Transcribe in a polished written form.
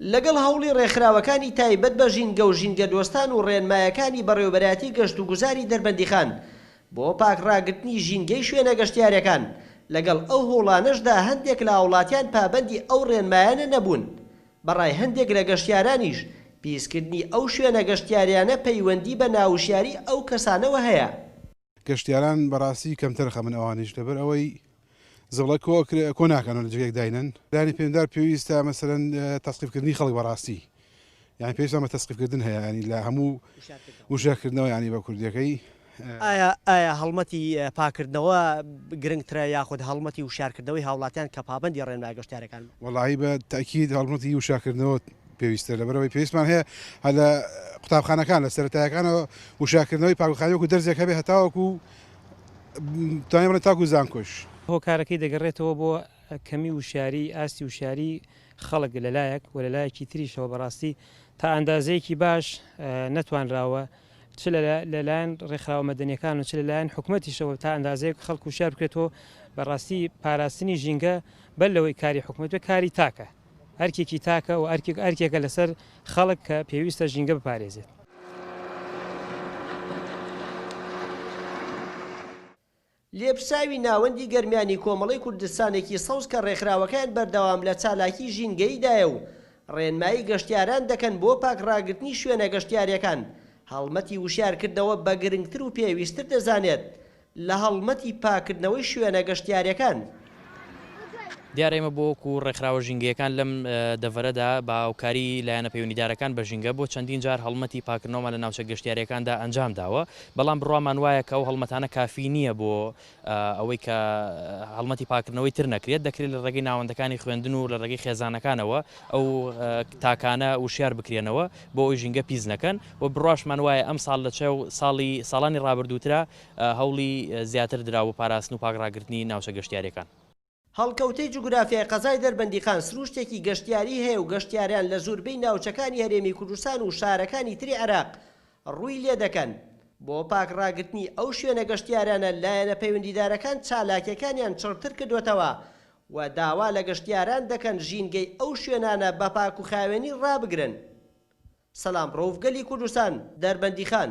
لەگەڵ هەوڵی ڕێکخراوەکانی تایبەت بە ژینگە و ژینگەدۆستان و ڕێنمایەکانی بەڕێوەبەرایەتی گەشتوگوزاری دەربەندیخان بۆ پاکڕاگرتنی ژینگەی شوێنە گەشتیاریەکان، لەگەڵ ئەو هەوڵانەشدا هەندێک لە هاوڵاتیان پابەندی ئەو ڕێنمایانە نەبوون، بەڕای هەندێک لە گەشتیارانیش پیسکردنی ئەو شوێنە گەشتیاریانە پەیوەندی بە ناوشیاری ئەو کەسانەوە هەیە. گەشتیاران بەڕاستی کەمتەرخەمن ئەوانیش لەبەر ئەوەی زبڵە کۆ ئەکرێ کۆ ناکەنەوە لە جێگەیەک داینەن. لایەنی پەیوەندیدار پێویستە مەسەلەن تەسقیفکردنی خەڵک بەڕاستی یانی پێویستمان بە تەسقیفکردن هەیە یانی لە هەموو وشیارکردنەوە یانی بە کوردیەکەی. ئایا ئایا هەڵمەتی پاکردنەوە گرنگترە یاخود هەڵمەتی وشیارکردنەوەی هاوڵاتیان کە پابەندی ڕێنمایە گەشتیارەکان بن؟ وەڵاهی بە تەئکید هەڵمەتی وشیارکردنەوە پێویستە لەبەرئەوەی پێویستمان هەیە هەر لە قوتابخانەکان لە سەرەتایەکانەوە وشیارکردنەوەی پاکوخاوێنی وەکو دەرزێک هەبێ هەتاوەکو توانین بڵێین تاکو زانکۆش. هۆکارەکەی دەگەڕێتەوە بۆ کەمی وشیاری، ئاستی وشیاری خەڵک لەلایەک و لەلایەکی تریشەوە بەڕاستی تا ئەندازەیەکی باش نەتوانراوە چ لەلایەن ڕێکخراوە مەدەنیەکان و چ لەلایەن حکومەتیشەوە تا ئەندازەیەک خەڵک وشیار بکرێتەوە بەڕاستی پاراستنی ژینگە بەر لەوەی کاری حکومەت بێت کاری تاکە. ئەرکێکی تاکە و ئەرکێک ئەرکێکە لەسەر خەڵک کە پێویستە ژینگە بپارێزێت. لێپرسراوی ناوەندی گەرمیانی کۆمەڵەی کوردستانێکی سەوز کە ڕێکخراوەکەیان بەردەوام لە چالاکی ژینگەییدایە و ڕێنمایی گەشتیاران دەکەن بۆ پاک ڕاگرتنی شوێنە گەشتیاریەکان، هەڵمەتی وشیارکردنەوە بە گرنگتر و پێویستتر دەزانێت لە هەڵمەتی پاککردنەوەی شوێنە گەشتیاریەکان. دیارە ئێمە بۆ وەکو ڕێکخراوە ژینگەیەکان لەم دەڤەرەدا بە هاوکاری لایەنە پەیوەندیدارەکان بە ژینگە بۆ چەندین جار هەڵمەتی پاکردنەوەمان لە ناوچە گەشتیاریەکاندا ئەنجام داوە، بەڵام بڕوامان وایە کە ئەو هەڵمەتانە کافی نییە بۆ ئەوەی کە هەڵمەتی پاکردنەوەی تر نەکرێت، دەکرێت لە ڕێگەی ناوەندەکانی خوێندن و لە ڕێگەی خێزانەکانەوە ئەو تاکانە وشیار بکرێنەوە بۆ ئەوەی ژینگە پیس نەکەن و بڕواشمان وایە ئەمساڵ لە چاو ساڵی ساڵانی ڕابردووترا هەوڵی زیاتر درا بۆ پاراستن و پاک ڕاگرتنی ناوچە گەشتیاریەکان. هەڵکەوتەی جوگرافیای قەزای دەربەندیخان سرووشتێکی گەشتیاری هەیە و گەشتیاران لە زوربەی ناوچەکانی هەرێمی کوردستان و شارەکانی تری عێراق ڕووی لێدەکەن. بۆ پاک ڕاگرتنی ئەو شوێنە گەشتیارانە لایەنە پەیوەندیدارەکان چالاکیەکانیان چڕتر کردووەتەوە و داوا لە گەشتیاران دەکەن ژینگەی ئەو شوێنانە بە پاک و خاوێنی ڕابگرن. سەلام ڕەوف گەلی کوردستان، دەربەندیخان.